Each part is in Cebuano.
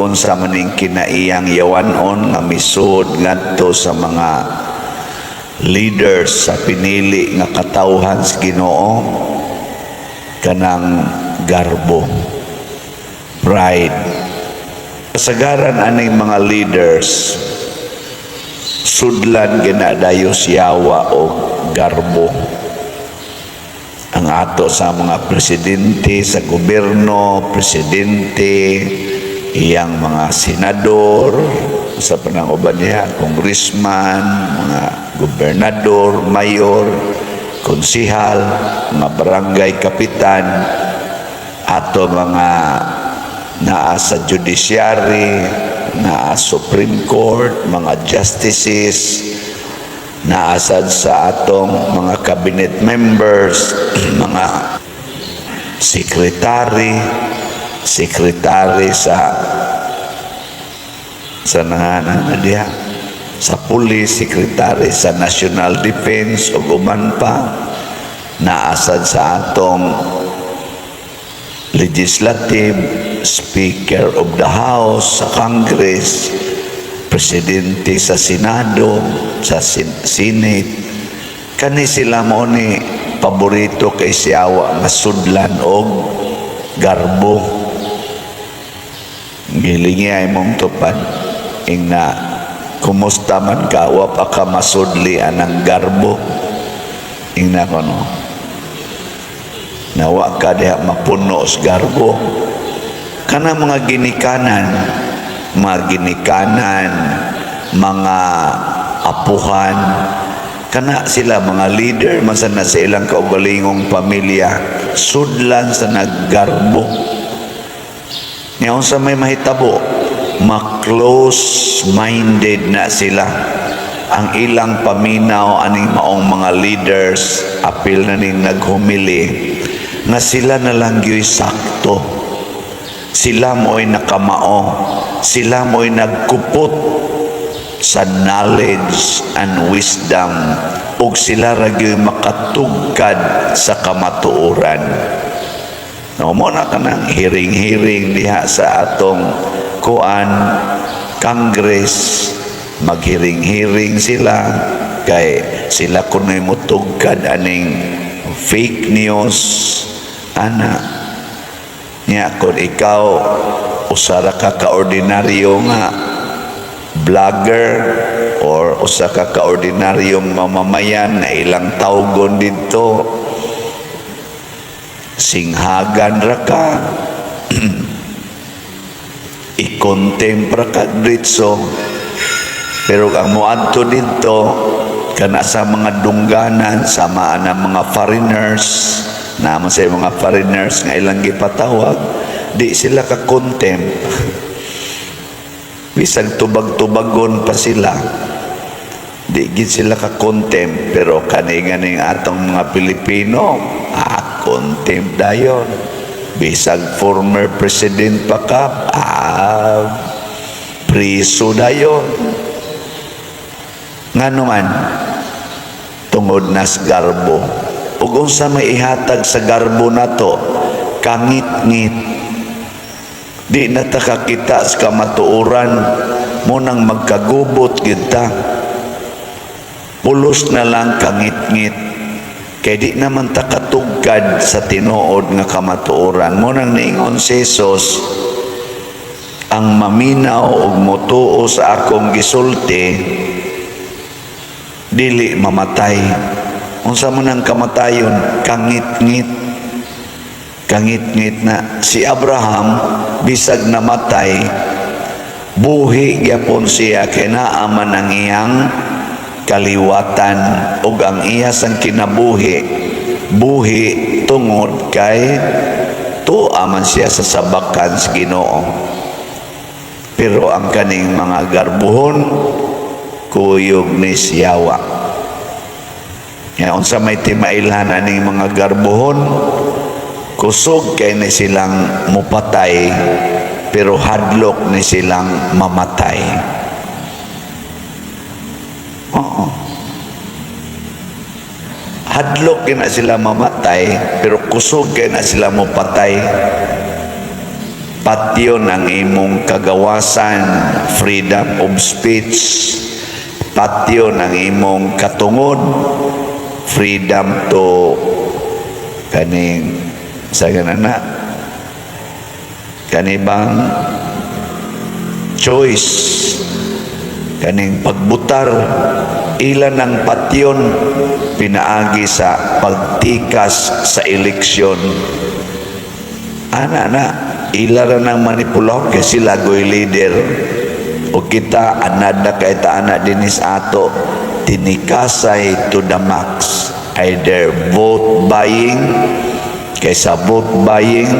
Unsa man ning kinaiyang yawanon nga misud ngadto sa mga leaders sa pinili nga katawhan sa Ginoo? Kanang garbo, pride. Kasagaran aning mga leaders, sudlan ginadayo siyawa o garbo. Ang ato sa mga presidente sa gobyerno, presidente, iyang mga senador, sa panang uban niya, congressman, mga gobernador, mayor, konsihal, mga barangay kapitan, ato mga naa sa judiciary, naa Supreme Court, mga justices, naasad sa atong mga cabinet members, mga secretary, secretary sa nanganan na diha, sa police, secretary sa National Defense ug uban pa, naasad sa atong legislative, Speaker of the House sa Congress, presidente sa Senado, sa Senate. Kani sila mo ni paborito kay siyawa nga sudlan og garbo. Gilingi ay mong tupad. Ingna, kumusta man ka, wa pa ka masudli anang garbo. Ingna ko no. Nawa ka diha mapuno sa garbo. Kana mga ginikanan, mga apuhan, kana sila mga leader man sa na sa ilang kaugalingong pamilya, sudlan sa naggarbo. Nya unsa may mahitabo? Ma-close-minded na sila. Ang ilang paminaw aning maong mga leaders, apil na ning naghumili, nga sila na lang gyuy sakto. Sila mo'y nakamao. Sila mo'y nagkupot sa knowledge and wisdom ug sila ra gyuy makatugkad sa kamatuoran. No, mo na kanang hearing-hearing diha sa atong kuan, Congress, maghearing-hearing sila kay sila kuno'y mutugkad aning fake news ana. Nya kung ikaw usa ra ka kaordinaryo nga vlogger or usa ka kaordinaryong mamamayan nga ilang tawgon didto, singhagan ra ka, i-contempt ra ka diretso. Pero ang moadto didto kana sa mga dungganan sama na mga foreigners naman, sa mga foreigners nga ilang gipatawag, di sila ka contempt. Bisag tubag-tubagon pa sila, di gid sila ka contempt. Pero kani ganing atong mga Pilipino, ah, contempt dayon. Bisag former president pa ka, ah, priso dayon. Ngano man? Tungod nas garbo. Ug unsa may ihatag sa garbo nato? Kangit-ngit. Di na ta kakita sa kamatuoran mo nang magkagubot kita. Pulos na lang kangit-ngit. Kay di naman ta katugkad sa tinuod nga kamatuoran. Mo nang niingon si Jesus, ang maminaw ug motuo sa akong gisulti, dili mamatay. Unsa man ang kamatayon? Kangit-ngit. Kangit-ngit na. Si Abraham, bisag namatay, buhi gyapon siya kay naa man ang iyang kaliwatan ug ang iya sang kinabuhi buhi tungod kay tuwa man siya sa sabakan sa Ginoo. Pero ang kaning mga garbuhon, kuyog ni siyawa. Ya, unsa may timailhan aning mga garbuhon? Kusog kay ni silang mupatay, pero hadlok ni silang mamatay. Oo. Hadlok kay na sila mamatay, pero kusog kay na sila mupatay. Patyon ang imong kagawasan, freedom of speech. Patyon ang imong katungod, freedom to kaning sa na kanibang choice, kaning pagbutar. Ilan ang patyon pinaagi sa pagtikas sa eleksyon. Ana na ila ra nang manipulahon kay sila goy leader o kita anad na kay ta ana dinis ato, tinikasay to the max, either vote buying. Kay sa vote buying,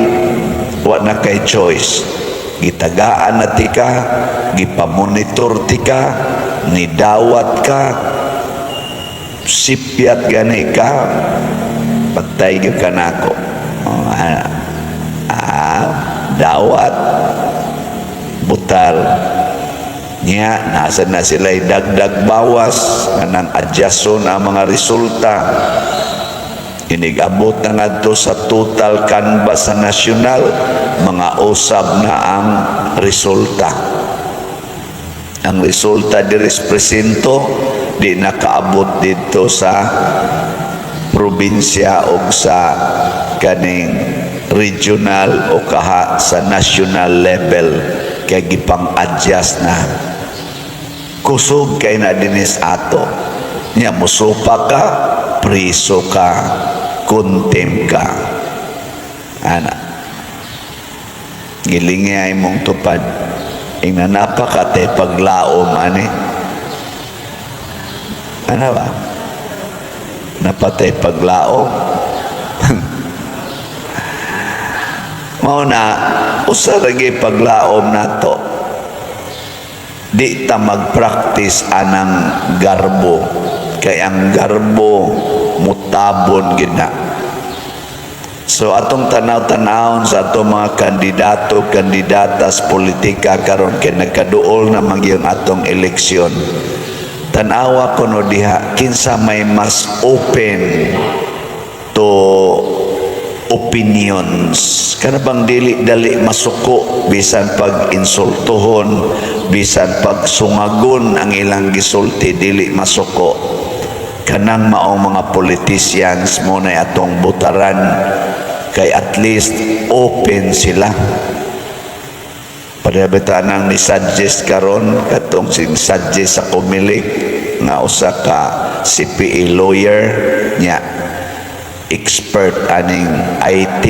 wa na kay choice, gitagaan na tika, gipamonitor tika, nidawat ka, sipyat gani ka, patay gyud ka nako. Oh, dawat, butar niya, nasa na sila dagdag bawas kanang adjuston ang mga resulta. Inigabot na ngadto sa total canvass sa nasyonal, mga usab na ang resulta. Ang resulta diri sa presinto di nakaabot dito sa probinsya o sa kaning regional o kaha sa national level kay gipang-adjust na. Kusog kay na dinis ato nya, musupa ka, priso ka, contempt ka. Ana, gilingi ay mong tupad, ingna napakate paglaom ani. Ano ba napatay paglaom? Mao na usa lagi paglaom nato, di ta magpractice anang garbo, kay ang garbo mutabon gid na. So atong tanaw-tanawon sa atong mga kandidato, kandidata sa politika karon kay nagkaduol na man gyud atong eleksyon. Tan-awa kuno diha kinsa may mas open to opinions, kana bang dili dali masuko bisan pag insultuhon, bisan pag sungagon ang ilang gisulti, dili masuko. Kanang maong mga politicians mo na atong butaran kay at least open sila. Pareha bitaw nang ni-suggest karon, katong sing suggest sa Comelec nga usa ka CPA lawyer nya, expert aning IT,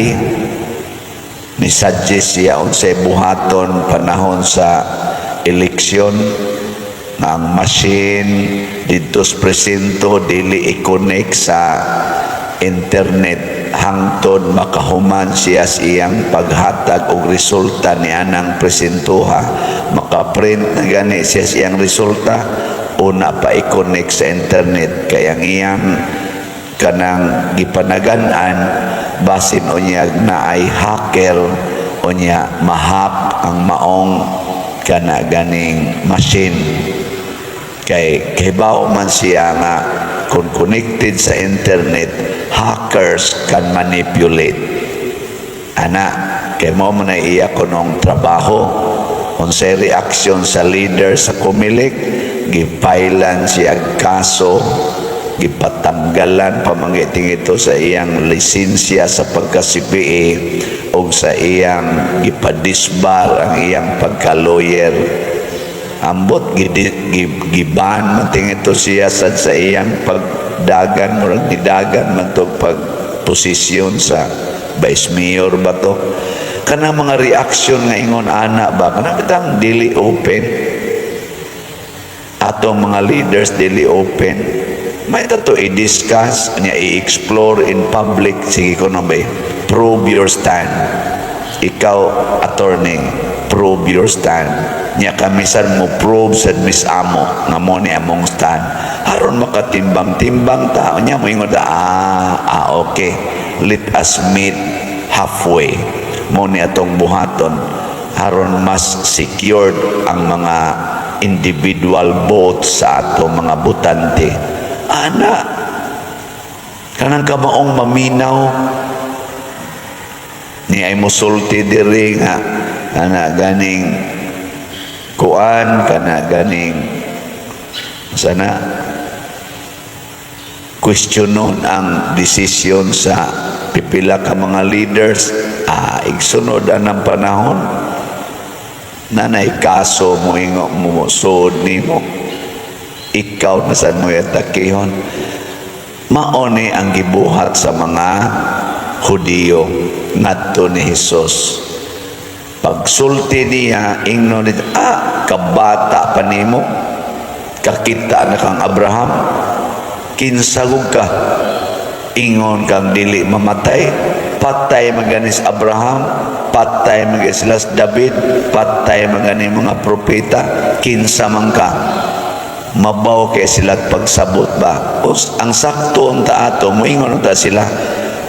ni suggest siya unsay buhaton panahon sa eleksyon nga ang machine didto sa presinto dili i-connect sa internet hangtod makahuman siya sa iyang paghatag og resulta ni anang presintoha. Makaprint na gani siya sa iyang resulta, una pa i-connect sa internet, kay ang iyang kanang gipanagan-an, basin unya na ay hacker, unya ma-hack ang maong kana ganing machine, kay kibaw man siya nga kung connected sa internet, hackers can manipulate ana, kay mao man na iya kunong trabaho. Unsay reaksyon sa leader sa Comelec? Gipailan siya kaso, gipatanggalan pamangiting ito sa iyang lisensya sa pagka-CPA o sa iyang gipadisbar ang iyang pagka-lawyer. Ambot giban man ito siya sa iyang pagdagan, murag nidagan man to pag posisyon sa vice mayor ba to. Kana mga reaksyon nga ingon ana ba, kana bitang dili open atong mga leaders, dili open. May tato i-discuss niya, i-explore in public. Sige ko na ba, prove your stand. Ikaw, attorney, prove your stand niya. Kami sad mo prove sad Miss Amo nga mo ni among stand aron makatimbang-timbang ta niya, mo ingon, ah, okay, let us meet halfway." Mo ni atong buhaton aron mas secured ang mga individual votes sa atong mga botante. Ana, kanang kamaong maminaw ni ay musulti diri nga Kana ganing kuan, kana ganing sana questionon ang desisyon sa pipila ka mga leaders. Ah, igsunod ang panahon, nanay kaso mo ingo mo suod nimo, ikaw na sad mo atakihon. Mao ni ang gibuhat sa mga Hudiyo ngadto ni Hesus. Pagsulti niya, ingnon ni, "Ah, kabata pa nimo, kakita na kang Abraham? Kinsa gud ka, ingon kang dili mamatay? Patay man gani si Abraham, patay man gani sila si David, patay man gani mga propeta. Kinsa man ka?" Mabaw kay sila pagsabot ba. Ang sakto unta ato, moingon unta sila,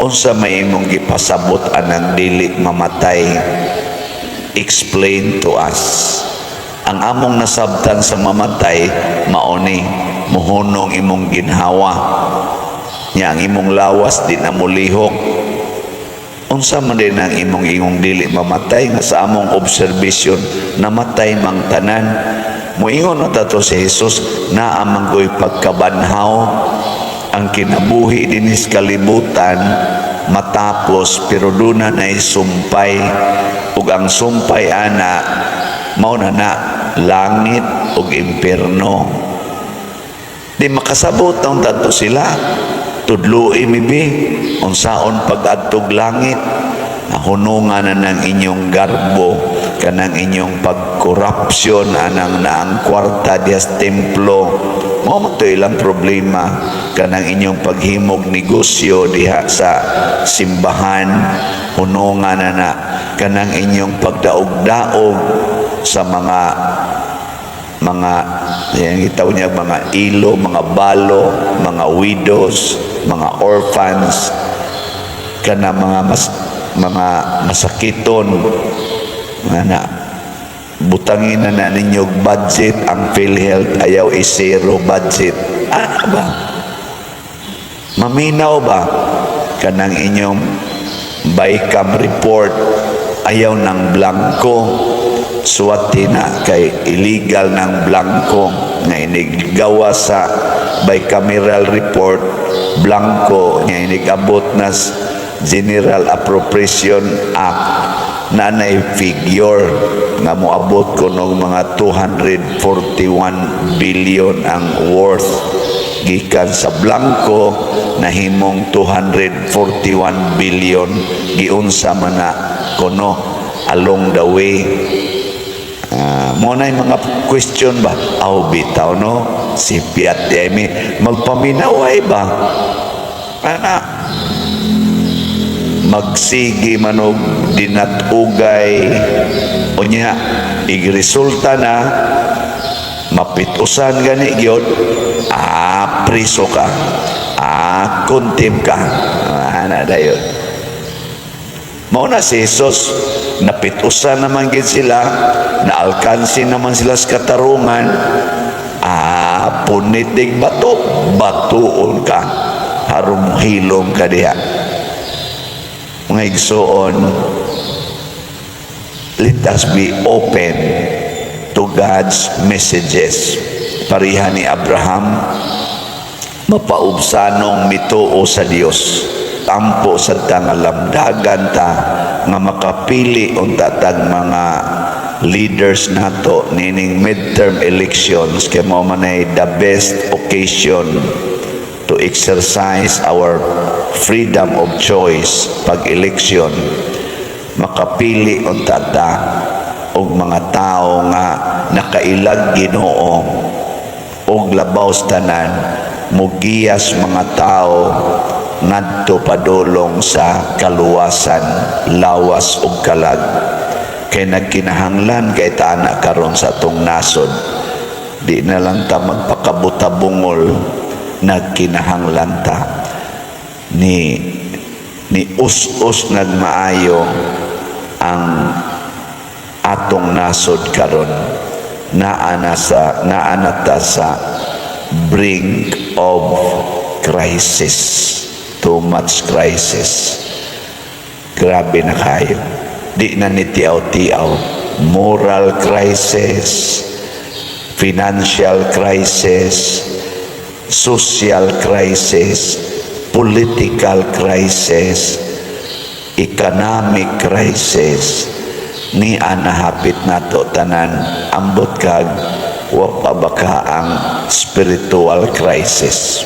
"Unsa may imong gipasabot anang dili mamatay? Explain to us." Ang among nasabtan sa mamatay, mao ni muhunong imong ginhawa nya, ang imong lawas di na mulihok. Unsa man din ang imong ingong dili mamatay, nga sa among observation namatay mang tanan? Moingon na to si Jesus, "Naa man ko'y pagkabanhaw. Ang kinabuhi dinis kalibutan matapos, pero duna na sumpay, ug ang sumpay ana mao na na langit ug impierno." Di makasabot ang tadto sila. "Tudloi mi bi unsaon pag-adtog langit." Hunungan na ng inyong garbo, kanang inyong pagkorupsyon anang naang kwarta dias templo. Mao man to ilang problema, kanang inyong paghimog negosyo diha sa simbahan, hunungan na na kanang inyong pagdaog-daog sa mga yan itaw niya, mga ilo, mga balo, mga widows, mga orphans, kana mga masakiton nga na butangin na na ninyo budget ang PhilHealth, ayaw i-zero budget. Ano ba, maminaw ba? Kanang inyong BICAM report, ayaw ng blanco, suwati na kay illegal ng blanco nga iniggawa sa bicameral report, blanco nga inigabot na General Appropriation Act na nay figure nga moabot ko og mga 241 billion ang worth. Gikan sa blanco nahimong 241 billion. Giunsa man na kuno along the way? Ah, mo na yung mga question ba? Aw, bitaw no? Si Piat di mi magpaminaway ba? Ana magsigi manog dinatugay, unya igresulta na mapitusan gani gyud, ah, priso ka, ah, contempt ka. Ah, ana dayon. Mao na si Jesus, napitusan naman gid sila, naalkansi naman sila sa katarungan. Ah, punitig bato, batuon ka. Harom hilom ka diha. Mga igsoon, let us be open to God's messages. Pareha ni Abraham, mapaubsanong mituo sa Dios. Tampo sa ta nga lamdagan ta nga makapili unta tag mga leaders nato nining midterm elections, kay mao man ay the best occasion to exercise our freedom of choice pag election. Makapili unta ta og mga tao nga nakailag Ginoo, og labaw sa tanan, mugiyas mga tao ngadto padulong sa kaluwasan, lawas ug kalag, kay nagkinahanglan kay ta karon sa atong nasod. Di na lang ta magpakabutabungol. Nagkinahanglan ta ni us-us nagmaayo ang atong nasod karon. Naa na ta sa brink of crisis, too much crisis. Grabe na kayo. Di na ni tiaw-tiaw. Moral crisis, financial crisis, social crisis, political crisis, economic crisis, ni nahapit nato tanan. Ambot kag wa pa baka ang spiritual crisis.